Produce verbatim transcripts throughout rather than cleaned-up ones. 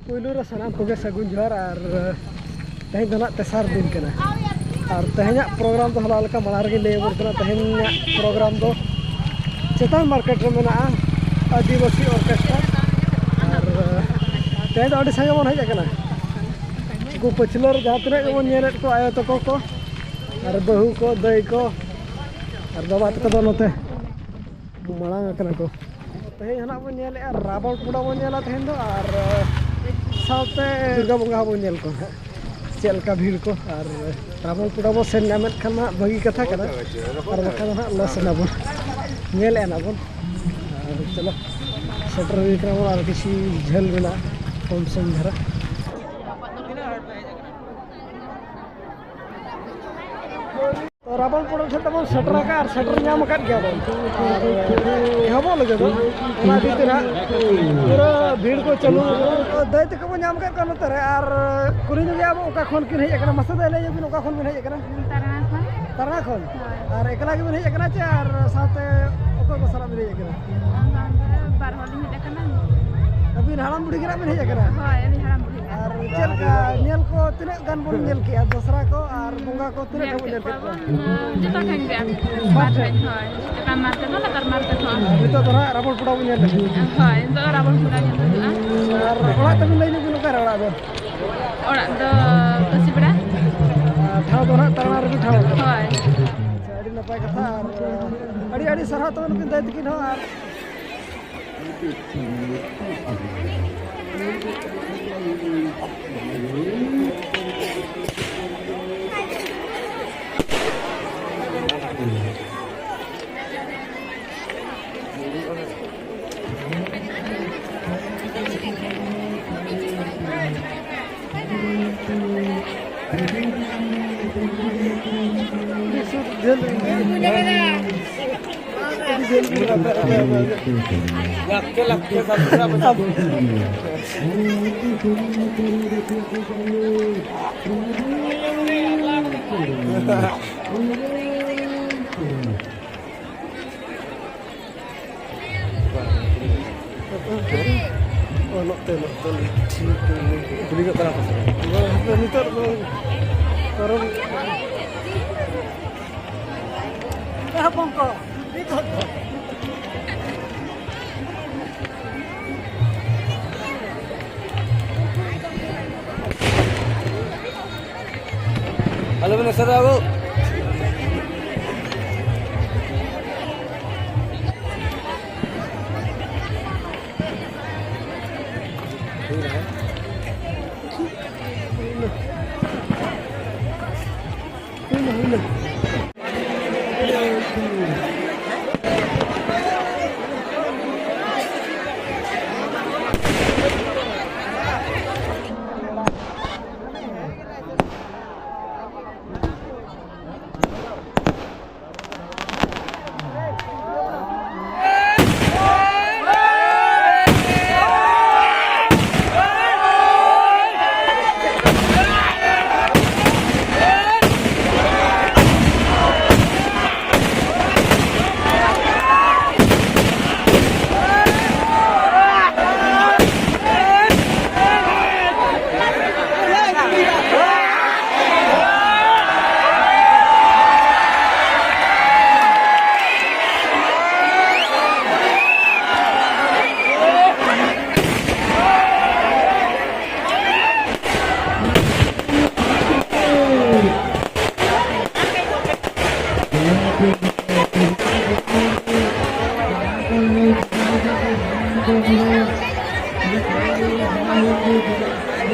ᱯᱩᱭᱞᱩ ᱨᱮ ᱥᱟᱱᱟᱢ ᱠᱚᱜᱮ ᱥᱟᱹᱜᱩᱱ ᱡᱚᱦᱟᱨ᱾ ᱟᱨ ᱛᱮᱦᱮᱧ ᱫᱚ ᱱᱟᱜ ᱛᱮᱥᱟᱨ ᱫᱤᱱ ᱠᱟᱱᱟ᱾ ᱟᱨ ᱛᱮᱦᱮᱧᱟᱜ ᱯᱨᱳᱜᱨᱟᱢ ᱫᱚ ᱦᱚᱞᱟ ᱞᱮᱠᱟ ᱢᱟᱲᱟᱝ ᱨᱮᱜᱮ ᱞᱟᱹᱭ ᱟᱵᱚᱱ ᱠᱟᱱᱟ, ᱛᱮᱦᱮᱧᱟᱜ ᱯᱨᱳᱜᱨᱟᱢ ᱫᱚ ᱪᱮᱛᱟᱱ ᱢᱟᱨᱠᱮᱴ ᱨᱮ ᱢᱮᱱᱟᱜᱼᱟ ᱟᱹᱫᱤᱵᱟᱹᱥᱤ ᱚᱨᱠᱮᱥᱴᱨᱟ᱾ ᱟᱨ ᱛᱮᱦᱮᱧ ᱫᱚ ᱟᱹᱰᱤ ᱥᱟᱸᱜᱮ ᱵᱚᱱ ᱦᱮᱡ ᱟᱠᱟᱱᱟ᱾ ᱩᱱᱠᱩ ᱯᱟᱹᱪᱷᱞᱟᱹ ᱨᱮ ᱡᱟᱦᱟᱸ ᱛᱤᱱᱟᱹᱜ ᱜᱮᱵᱚᱱ ᱧᱮᱞᱮᱫ ᱠᱚ, ᱟᱭᱳ ᱛᱟᱠᱚ ᱠᱚ ᱟᱨ ᱵᱟᱹᱦᱩ ᱠᱚ, ᱫᱟᱹᱭ ᱠᱚ ᱟᱨ ᱵᱟᱵᱟ ᱛᱟᱠᱚ ᱫᱚ ᱱᱚᱛᱮ ᱢᱟᱲᱟᱝ ᱟᱠᱟᱱᱟ ᱠᱚ᱾ ᱛᱮᱦᱮᱧ ᱦᱟᱸᱜ ᱵᱚᱱ ᱧᱮᱞᱮᱫᱼᱟ, ᱨᱟᱵᱚᱬ ᱯᱚᱲᱟ ᱵᱚᱱ ᱧᱮᱞᱟ ᱛᱮᱦᱮᱧ ᱫᱚ, ᱟᱨ ᱥᱟᱶᱛᱮ ᱫᱩᱨᱜᱟ ᱵᱚᱸᱜᱟ ᱦᱚᱸ ᱵᱚᱱ ᱧᱮᱞ ᱠᱚᱣᱟ ᱦᱟᱸᱜ, ᱪᱮᱫ ᱞᱮᱠᱟ ᱵᱷᱤᱲ ᱠᱚ᱾ ᱟᱨ ᱨᱟᱵᱚᱬ ᱯᱚᱲᱟ ᱵᱚᱱ ᱥᱮᱱ ᱧᱟᱢᱮᱫ ᱠᱷᱟᱱ ᱢᱟ ᱵᱷᱟᱹᱜᱤ ᱠᱟᱛᱷᱟ ᱠᱟᱱᱟ, ᱟᱨ ᱵᱟᱠᱷᱟᱱ ᱫᱚ ᱦᱟᱸᱜ ᱞᱚᱥ ᱮᱱᱟ ᱵᱚᱱ, ᱧᱮᱞᱮᱫᱼᱟ ᱱᱟᱜ ᱵᱚᱱ᱾ ᱟᱨ ᱪᱚᱞᱚ, ᱥᱮᱴᱮᱨ ᱦᱩᱭ ᱠᱟᱱᱟ ᱵᱚᱱ, ᱟᱨ ᱠᱤᱪᱷᱩ ᱡᱷᱟᱹᱞ ᱢᱮᱱᱟᱜᱼᱟ, ᱠᱚᱢ ᱥᱚᱢ ᱫᱷᱟᱨᱟ᱾ ᱛᱚ, ᱨᱟᱵᱚᱬ ᱯᱚᱲᱟ ᱴᱷᱮᱱ ᱛᱟᱵᱚᱱ ᱥᱮᱴᱮᱨ ᱟᱠᱟᱫ ᱟᱨ ᱥᱮᱴᱮᱨ ᱧᱟᱢ ᱟᱠᱟᱫ ᱜᱮᱭᱟ ᱵᱚᱱ᱾ ᱟᱨ ᱮᱦᱚᱵᱚᱜ ᱞᱟᱹᱜᱤᱫ ᱫᱚ ᱚᱱᱟ ᱠᱷᱟᱹᱛᱤᱨ ᱦᱟᱸᱜ ᱯᱩᱨᱟᱹ ᱵᱷᱤᱲ ᱠᱚ ᱪᱟᱹᱞᱩ᱾ ᱫᱟᱹᱭ ᱛᱟᱠᱚ ᱵᱚᱱ ᱧᱟᱢ ᱟᱠᱟᱫ ᱠᱚᱣᱟ ᱱᱚᱛᱮ ᱨᱮ, ᱟᱨ ᱠᱩᱞᱤ ᱧᱚᱜᱮᱭᱟ ᱵᱚ ᱚᱠᱟ ᱠᱷᱚᱱ ᱠᱤᱱ ᱦᱮᱡ ᱟᱠᱟᱱᱟ᱾ ᱢᱟᱥᱮ ᱫᱟᱹᱭ, ᱞᱟᱹᱭ ᱧᱚᱜ ᱵᱤᱱ, ᱚᱠᱟ ᱠᱷᱚᱱ ᱵᱤᱱ ᱦᱮᱡ ᱟᱠᱟᱱᱟ? ᱛᱟᱨᱟᱱᱟ ᱠᱷᱚᱱ᱾ ᱛᱟᱨᱟᱱᱟ ᱠᱷᱚᱱ? ᱦᱳᱭ᱾ ᱟᱨ ᱮᱠᱞᱟ ᱜᱮᱵᱤᱱ ᱦᱮᱡ ᱟᱠᱟᱱᱟ ᱪᱮ ᱟᱨ ᱥᱟᱶᱛᱮ ᱚᱠᱚᱭ ᱠᱚ ᱥᱟᱞᱟᱜ ᱵᱤᱱ ᱦᱮᱡ ᱟᱠᱟᱱᱟ? ᱟᱨ ᱵᱟᱝ, ᱵᱟᱨ ᱦᱚᱲ ᱞᱤᱧ ᱦᱮᱡ ᱟᱠᱟᱱᱟ᱾ ᱟᱹᱵᱤᱱ ᱦᱟᱲᱟᱢ ᱵᱩᱲᱦᱤ ᱜᱮ ᱱᱟᱜ ᱵᱤᱱ ᱦᱮᱡ ᱟᱠᱟᱱᱟ? ᱦᱳᱭ, ᱟᱹᱞᱤᱧ ᱦᱟᱲᱟᱢ ᱵᱩᱲᱦᱤ ᱜᱮ᱾ ᱟᱨ ᱪᱮᱫ ᱞᱮᱠᱟ ᱧᱮᱞ ᱠᱚ ᱛᱤᱱᱟᱹᱜ ᱜᱟᱱ ᱵᱚᱱ ᱧᱮᱞ ᱠᱮᱜᱼᱟ? ᱫᱚᱥᱨᱟ ᱠᱚ ᱟᱨ ᱵᱚᱸᱜᱟ ᱠᱚ ᱛᱤᱱᱟᱹᱜ ᱧᱮᱞ ᱴᱷᱮᱱ ᱵᱚᱱ ᱠᱮᱫ ᱧᱮᱞ ᱠᱚᱣᱟ ᱠᱮᱫ ᱵᱚᱱ, ᱠᱚᱣᱟ? ᱡᱚᱛᱚ ᱴᱷᱮᱱ ᱜᱮ᱾ ᱵᱟᱨ ᱴᱷᱮᱱ, ᱦᱳᱭ᱾ ᱪᱮᱛᱟᱱ ᱢᱟᱨᱠᱮᱴ ᱦᱚᱸ, ᱞᱟᱛᱟᱨ ᱢᱟᱨᱠᱮᱴ ᱦᱚᱸ᱾ ᱟᱨ ᱱᱤᱛᱚᱜ ᱫᱚ ᱱᱟᱦᱟᱜ ᱨᱟᱵᱚᱬ ᱯᱚᱲᱟ ᱵᱚᱱ ᱧᱮᱞ ᱞᱟᱹᱜᱤᱫ᱾ ᱦᱳᱭ, ᱱᱤᱛᱚᱜ ᱫᱚ ᱨᱟᱵᱚᱬ ᱯᱚᱲᱟ ᱧᱮᱞ ᱦᱩᱭᱩᱜᱼᱟ᱾ ᱟᱨ ᱚᱲᱟᱜ ᱛᱟᱵᱤᱱ ᱞᱟᱹᱭ ᱧᱚᱜ ᱵᱤᱱ, ᱚᱠᱟᱨᱮ ᱚᱲᱟᱜ ᱫᱚ? ᱚᱲᱟᱜ ᱫᱚ ᱠᱟᱹᱥᱤᱯᱟᱲᱟ᱾ ᱟᱨ ᱴᱷᱟᱶ ᱫᱚ ᱱᱟᱦᱟᱜ ᱛᱟᱨᱟᱱᱟ ᱨᱮᱵᱤᱱ ᱴᱷᱟᱶ ᱟᱠᱟᱫᱟ᱾ ᱦᱳᱭ᱾ ᱟᱪᱪᱷᱟ, ᱟᱹᱰᱤ ᱱᱟᱯᱟᱭ ᱠᱟᱛᱷᱟ᱾ ᱟᱨ ᱟᱹᱰᱤ ᱟᱹᱰᱤ ᱥᱟᱨᱦᱟᱣ ᱛᱟᱵᱚᱱ ᱱᱩᱠᱤᱱ ᱫᱟᱹᱭ ᱛᱟᱹᱠᱤᱱ ᱦᱚᱸ᱾ ᱟᱨ ᱱᱚᱛᱮ ᱱᱚᱛᱮ ᱴᱷᱤᱠ ᱠᱩᱞᱤ ᱧᱚᱜ ᱠᱟᱱᱟ ᱠᱚ ᱥᱮ ᱵᱟᱝ? ᱵᱟᱝ, ᱦᱟᱯᱮ ᱱᱤᱛᱚᱜ ᱫᱚ ᱯᱟᱨᱚᱢ᱾ ᱦᱚᱯᱚᱱ ᱠᱚ᱾ ᱟᱞᱚᱵᱤᱱ ᱮᱥᱮᱫᱟ ᱵᱟᱹᱵᱩ᱾ ᱦᱩᱭᱱᱟ, ᱦᱩᱭᱱᱟ᱾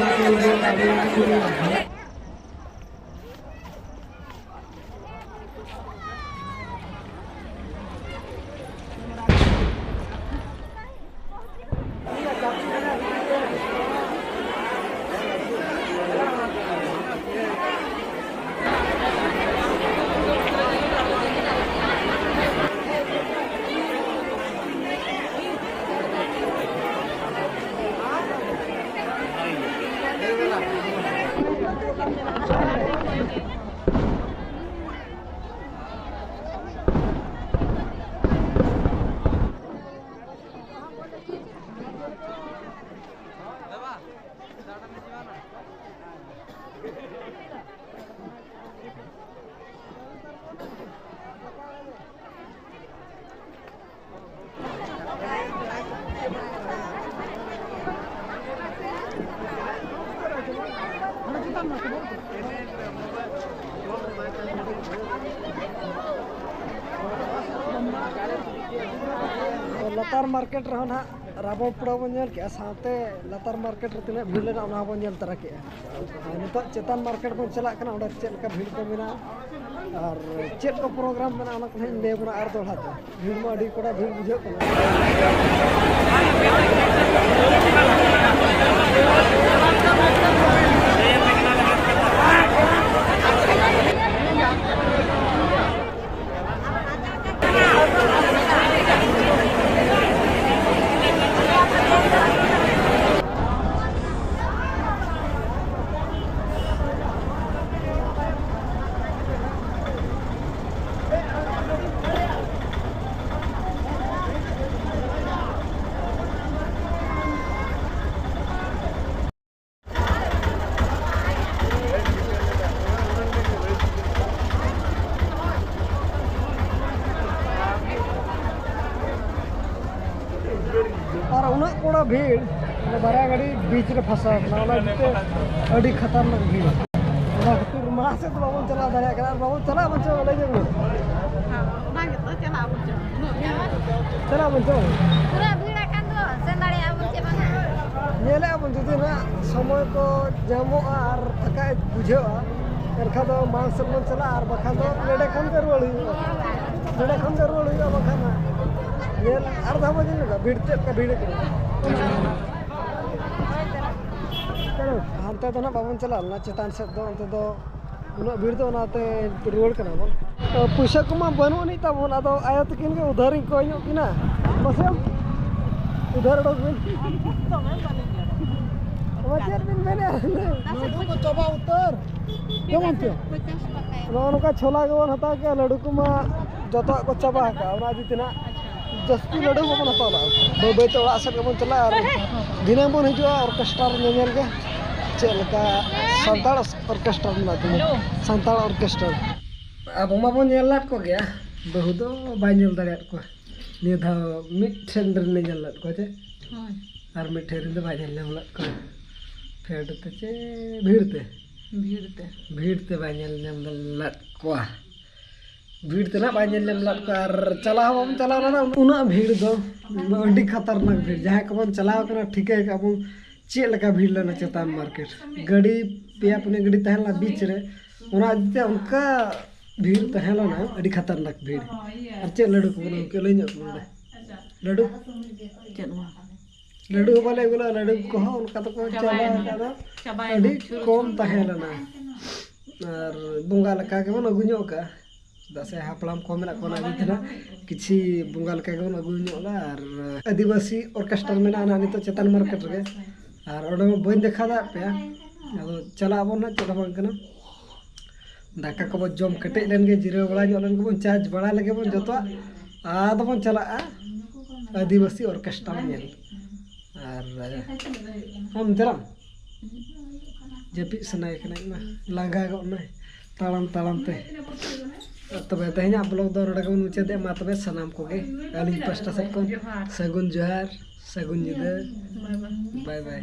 ᱞᱟᱛᱟᱨ ᱢᱟᱨᱠᱮᱴ ᱨᱮᱦᱚᱸ ᱱᱟᱦᱟᱜ ᱨᱟᱵᱚᱲ ᱯᱩᱲᱟᱹ ᱵᱚᱱ ᱧᱮᱞ ᱠᱮᱜᱼᱟ, ᱥᱟᱶᱛᱮ ᱞᱟᱛᱟᱨ ᱢᱟᱨᱠᱮᱴ ᱨᱮ ᱛᱤᱱᱟᱹᱜ ᱵᱷᱤᱲ ᱞᱮᱱᱟ ᱚᱱᱟ ᱦᱚᱸᱵᱚᱱ ᱧᱮᱞ ᱛᱟᱨᱟ ᱠᱮᱜᱼᱟ᱾ ᱟᱨ ᱱᱤᱛᱚᱜ ᱪᱮᱛᱟᱱ ᱢᱟᱨᱠᱮᱴ ᱵᱚᱱ ᱪᱟᱞᱟᱜ ᱠᱟᱱᱟ, ᱚᱸᱰᱮ ᱪᱮᱫ ᱞᱮᱠᱟ ᱵᱷᱤᱲ ᱠᱚ ᱢᱮᱱᱟᱜᱼᱟ᱾ ᱟᱨ ᱪᱮᱫ ᱠᱚ ᱯᱨᱳᱜᱨᱟᱢ ᱢᱮᱱᱟᱜᱼᱟ, ᱚᱱᱟ ᱠᱚ ᱱᱟᱦᱟᱜ ᱤᱧ ᱞᱟᱹᱭ ᱟᱵᱚᱱᱟ ᱟᱨ ᱫᱚᱦᱲᱟ ᱛᱮ᱾ ᱵᱷᱤᱲ ᱢᱟ ᱟᱹᱰᱤ ᱠᱚᱲᱟ ᱵᱷᱤᱲ ᱵᱩᱡᱷᱟᱹᱜ ᱠᱟᱱᱟ᱾ ᱟᱨ ᱩᱱᱟᱹᱜ ᱠᱚᱲᱟ ᱵᱷᱤᱲ, ᱚᱱᱟ ᱵᱟᱨᱭᱟ ᱜᱟᱹᱰᱤ ᱵᱤᱪ ᱨᱮ ᱯᱷᱟᱥᱟᱣ ᱠᱟᱱᱟ, ᱚᱱᱟ ᱤᱫᱤᱛᱮ ᱟᱹᱰᱤ ᱠᱷᱟᱛᱟᱨᱱᱟᱠ ᱵᱷᱤᱲ᱾ ᱚᱱᱟ ᱠᱷᱟᱹᱛᱤᱨ ᱢᱟᱲᱟᱝ ᱥᱮᱫ ᱫᱚ ᱵᱟᱵᱚᱱ ᱪᱟᱞᱟᱣ ᱫᱟᱲᱮᱭᱟᱜ ᱠᱟᱱᱟ᱾ ᱟᱨ ᱵᱟᱵᱚᱱ ᱪᱟᱞᱟᱜ ᱵᱚᱱ ᱪᱚ, ᱞᱟᱹᱭ ᱧᱚᱜ ᱢᱮ᱾ ᱦᱮᱸ, ᱚᱱᱟ ᱜᱮᱛᱚ, ᱪᱟᱞᱟᱜ ᱟᱵᱚᱱ ᱪᱚ᱾ ᱩᱱᱟᱹᱜ ᱜᱟᱱ᱾ ᱪᱟᱞᱟᱜ ᱵᱚᱱ ᱪᱚ᱾ ᱯᱩᱨᱟᱹ ᱵᱷᱤᱲ ᱟᱠᱟᱱ ᱫᱚ, ᱥᱮᱱ ᱫᱟᱲᱮᱭᱟᱜᱼᱟ ᱵᱚᱱ ᱪᱮ ᱵᱟᱝᱟ? ᱧᱮᱞᱮᱜᱼᱟ ᱵᱚᱱ, ᱡᱩᱫᱤ ᱱᱟᱜ ᱥᱚᱢᱚᱭ ᱠᱚ ᱧᱟᱢᱚᱜᱼᱟ ᱟᱨ ᱯᱷᱟᱸᱠᱟ ᱵᱩᱡᱷᱟᱹᱜᱼᱟ, ᱮᱱᱠᱷᱟᱱ ᱫᱚ ᱢᱟᱲᱟᱝ ᱥᱮᱫ ᱵᱚᱱ ᱪᱟᱞᱟᱜᱼᱟ, ᱟᱨ ᱵᱟᱠᱷᱟᱱ ᱫᱚ ᱱᱚᱰᱮ ᱠᱷᱚᱱ ᱜᱮ ᱨᱩᱣᱟᱹᱲ ᱦᱩᱭᱩᱜᱼᱟ᱾ ᱱᱚᱰᱮ ᱠᱷᱚᱱ ᱜᱮ ᱨᱩᱣᱟᱹᱲ ᱦᱩᱭᱩᱜᱼᱟ, ᱵᱟᱠᱷᱟᱱ ᱦᱟᱸᱜ ᱧᱮᱞ ᱟᱨ ᱫᱷᱟᱣ ᱵᱚᱱ ᱧᱮᱞ ᱧᱚᱜᱟ ᱵᱷᱤᱲ ᱪᱮᱫ ᱞᱮᱠᱟ ᱵᱷᱤᱲ ᱠᱟᱱᱟ᱾ ᱦᱟᱱᱛᱮ ᱫᱚ ᱱᱟᱜ ᱵᱟᱵᱚᱱ ᱪᱟᱞᱟᱜ ᱞᱮᱱᱟ, ᱪᱮᱛᱟᱱ ᱥᱮᱫ ᱫᱚ, ᱚᱱᱛᱮ ᱫᱚ ᱩᱱᱟᱹᱜ ᱵᱷᱤᱲ ᱫᱚ, ᱚᱱᱟᱛᱮ ᱨᱩᱣᱟᱹᱲ ᱠᱟᱱᱟ ᱵᱚᱱ᱾ ᱯᱩᱭᱥᱟᱹ ᱠᱚᱢᱟ ᱵᱟᱹᱱᱩᱜ ᱟᱹᱱᱤᱡ ᱛᱟᱵᱚᱱ, ᱟᱫᱚ ᱟᱭᱳ ᱛᱟᱹᱠᱤᱱ ᱜᱮ ᱩᱫᱷᱟᱹᱨᱤᱧ ᱠᱚᱭ ᱧᱚᱜ ᱠᱤᱱᱟ᱾ ᱢᱟᱥᱮ ᱩᱫᱷᱟᱹᱨ ᱚᱰᱚᱠ ᱵᱤᱱ᱾ ᱟᱫᱚ ᱪᱮᱫ ᱵᱤᱱ ᱢᱮᱱᱮᱫᱼᱟ? ᱞᱟᱹᱰᱩ ᱠᱚ ᱪᱟᱵᱟ ᱩᱛᱟᱹᱨ᱾ ᱡᱮᱢᱚᱱ ᱪᱮᱫ? ᱱᱚᱜᱼᱚ ᱱᱚᱝᱠᱟ ᱪᱷᱳᱞᱟ ᱜᱮᱵᱚᱱ ᱦᱟᱛᱟᱣ ᱠᱮᱜᱼᱟ, ᱞᱟᱹᱰᱩ ᱠᱚᱢᱟ ᱡᱚᱛᱚᱣᱟᱜ ᱠᱚ ᱪᱟᱵᱟ ᱟᱠᱟᱫᱼᱟ, ᱚᱱᱟ ᱤᱫᱤ ᱛᱮ ᱱᱟᱜ ᱡᱟᱹᱥᱛᱤ ᱞᱟᱹᱰᱩ ᱵᱟᱵᱚᱱ ᱦᱟᱛᱟᱣ ᱞᱟᱜᱼᱟ᱾ ᱵᱟᱹᱭ ᱵᱟᱹᱭ ᱛᱮ ᱚᱲᱟᱜ ᱥᱮᱫ ᱜᱮᱵᱚᱱ ᱪᱟᱞᱟᱜᱼᱟ ᱟᱨ ᱫᱷᱤᱱᱟᱹᱝ ᱵᱚᱱ ᱦᱤᱡᱩᱜᱼᱟ ᱚᱨᱠᱮᱥᱴᱨᱟ ᱧᱮᱧᱮᱞ ᱜᱮ᱾ ᱪᱮᱫ ᱞᱮᱠᱟ ᱥᱟᱱᱛᱟᱲ ᱚᱨᱠᱮᱥᱴᱨᱟ ᱢᱮᱱᱟᱜ ᱛᱟᱵᱚᱱᱟ, ᱥᱟᱱᱛᱟᱲ ᱚᱨᱠᱮᱥᱴᱨᱟ᱾ ᱟᱵᱚ ᱢᱟᱵᱚᱱ ᱧᱮᱞ ᱞᱮᱫ ᱠᱚᱜᱮᱭᱟ, ᱵᱟᱹᱦᱩ ᱫᱚ ᱵᱟᱭ ᱧᱮᱞ ᱫᱟᱲᱮᱭᱟᱫ ᱠᱚᱣᱟ᱾ ᱱᱤᱭᱟᱹ ᱫᱷᱟᱣ ᱢᱤᱫ ᱴᱷᱮᱱ ᱨᱮᱱ ᱧᱮᱞ ᱞᱮᱫ ᱠᱚᱣᱟ ᱪᱮ? ᱦᱳᱭ᱾ ᱟᱨ ᱢᱤᱫ ᱴᱷᱮᱱ ᱨᱮᱱ ᱫᱚ ᱵᱟᱭ ᱧᱮᱞ ᱧᱟᱢ ᱞᱮᱫ ᱠᱚᱣᱟ᱾ ᱯᱷᱮᱰ ᱛᱮ ᱪᱮ ᱵᱷᱤᱲ ᱛᱮ? ᱵᱷᱤᱲ ᱛᱮ᱾ ᱵᱷᱤᱲ ᱛᱮ ᱵᱟᱭ ᱧᱮᱞ ᱧᱟᱢ ᱞᱮᱫ ᱠᱚᱣᱟ᱾ ᱵᱷᱤᱲ ᱛᱮ ᱱᱟᱜ ᱵᱟᱭ ᱧᱮᱞ ᱧᱟᱢ ᱞᱮᱫ ᱠᱚᱣᱟ᱾ ᱟᱨ ᱪᱟᱞᱟᱣ ᱦᱚᱸ ᱵᱟᱢ ᱪᱟᱞᱟᱣ ᱞᱮᱱᱟ, ᱩᱱᱟᱹᱜ ᱵᱷᱤᱲ ᱫᱚ᱾ ᱟᱹᱰᱤ ᱠᱷᱟᱛᱟᱨᱱᱟᱠ ᱵᱷᱤᱲ᱾ ᱡᱟᱦᱟᱸᱭ ᱠᱚᱵᱚᱱ ᱪᱟᱞᱟᱣ ᱠᱟᱱᱟ, ᱴᱷᱤᱠᱟᱹ ᱠᱟᱜ ᱵᱚᱱ ᱪᱮᱫ ᱞᱮᱠᱟ ᱵᱷᱤᱲ ᱞᱮᱱᱟ ᱪᱮᱛᱟᱱ ᱢᱟᱨᱠᱮᱴ᱾ ᱜᱟᱹᱰᱤ ᱯᱮᱭᱟ ᱯᱩᱱᱭᱟᱹ ᱜᱟᱹᱰᱤ ᱛᱟᱦᱮᱸ ᱞᱮᱱᱟ ᱵᱤᱪ ᱨᱮ, ᱚᱱᱟ ᱤᱫᱤ ᱛᱮ ᱚᱱᱠᱟ ᱵᱷᱤᱲ ᱛᱟᱦᱮᱸ ᱞᱮᱱᱟ, ᱟᱹᱰᱤ ᱠᱷᱟᱛᱟᱨᱱᱟᱠ ᱵᱷᱤᱲ᱾ ᱟᱨ ᱪᱮᱫ ᱞᱟᱹᱰᱩ ᱠᱚ ᱵᱚᱞᱮ ᱜᱚᱢᱠᱮ ᱞᱟᱹᱭ ᱧᱚᱜ ᱠᱚ ᱱᱚᱰᱮ? ᱞᱟᱹᱰᱩ? ᱪᱮᱫ ᱱᱚᱣᱟ? ᱞᱟᱹᱰᱩ ᱦᱚᱸ ᱵᱟᱞᱮ ᱟᱹᱜᱩ ᱞᱮᱫᱟ, ᱞᱟᱹᱰᱩ ᱠᱚᱦᱚᱸ ᱚᱱᱠᱟ ᱫᱚᱠᱚ ᱪᱟᱵᱟ ᱟᱠᱟᱫᱟ᱾ ᱟᱹᱰᱤ ᱠᱚᱢ ᱛᱟᱦᱮᱸ ᱞᱮᱱᱟ᱾ ᱟᱨ ᱵᱚᱸᱜᱟ ᱞᱮᱠᱟ ᱜᱮᱵᱚᱱ ᱟᱹᱜᱩ ᱧᱚᱜ ᱠᱟᱜᱼᱟ, ᱪᱮᱫᱟᱜ ᱥᱮ ᱦᱟᱯᱲᱟᱢ ᱠᱚ ᱢᱮᱱᱟᱜ ᱠᱚᱣᱟ ᱚᱱᱟ ᱤᱫᱤ ᱛᱮ ᱱᱟᱜ ᱠᱤᱪᱷᱤ ᱵᱚᱸᱜᱟ ᱞᱮᱠᱟ ᱜᱮᱵᱚᱱ ᱟᱹᱜᱩ ᱧᱚᱜ ᱞᱮᱫᱟ᱾ ᱟᱨ ᱟᱹᱫᱤᱵᱟᱹᱥᱤ ᱚᱨᱠᱮᱥᱴᱟᱨ ᱢᱮᱱᱟᱜᱼᱟ ᱱᱟᱜ ᱱᱤᱛᱚᱜ ᱪᱮᱛᱟᱱ ᱢᱟᱨᱠᱮᱴ ᱨᱮᱜᱮ, ᱟᱨ ᱚᱸᱰᱮ ᱢᱟ ᱵᱟᱹᱧ ᱫᱮᱠᱷᱟᱣ ᱫᱟᱲᱮᱭᱟᱜ ᱯᱮᱭᱟ᱾ ᱟᱫᱚ ᱪᱟᱞᱟᱜ ᱟᱵᱚᱱ ᱱᱟᱜ, ᱪᱮᱫ ᱦᱚᱸ ᱵᱟᱝ ᱠᱟᱱᱟ᱾ ᱫᱟᱠᱟ ᱠᱚᱵᱚ ᱡᱚᱢ ᱠᱮᱴᱮᱡ ᱞᱮᱱ ᱜᱮ, ᱡᱤᱨᱟᱹᱣ ᱵᱟᱲᱟ ᱧᱚᱜ ᱞᱮᱱ ᱜᱮᱵᱚᱱ, ᱪᱟᱨᱡᱽ ᱵᱟᱲᱟ ᱞᱮᱜᱮ ᱵᱚᱱ ᱡᱚᱛᱚᱣᱟᱜ, ᱟᱫᱚ ᱵᱚᱱ ᱪᱟᱞᱟᱜᱼᱟ ᱟᱹᱫᱤᱵᱟᱹᱥᱤ ᱚᱨᱠᱮᱥᱴᱟᱨ ᱧᱮᱞ᱾ ᱟᱨ ᱟᱢ ᱪᱟᱞᱟᱜ ᱟᱢ? ᱡᱟᱹᱯᱤᱫ ᱥᱟᱱᱟᱭᱮ ᱠᱟᱱᱟ ᱤᱧ ᱢᱟ, ᱞᱟᱸᱜᱟ ᱜᱚᱫ ᱱᱟᱭ ᱛᱟᱲᱟᱢ ᱛᱟᱲᱟᱢ ᱛᱮ᱾ ᱛᱚᱵᱮ ᱛᱮᱦᱮᱧᱟᱜ ᱵᱞᱚᱜ ᱫᱚ ᱱᱚᱰᱮ ᱜᱮᱵᱚᱱ ᱢᱩᱪᱟᱹᱫᱮᱜᱼᱟ᱾ ᱢᱟ ᱛᱚᱵᱮ ᱥᱟᱱᱟᱢ ᱠᱚᱜᱮ ᱟᱹᱞᱤᱧ ᱯᱟᱥᱴᱟ ᱥᱮᱫ ᱠᱷᱚᱱ ᱥᱟᱹᱜᱩᱱ ᱡᱚᱦᱟᱨ, ᱥᱟᱹᱜᱩᱱ ᱧᱤᱫᱟᱹ, ᱵᱟᱭ ᱵᱟᱭ᱾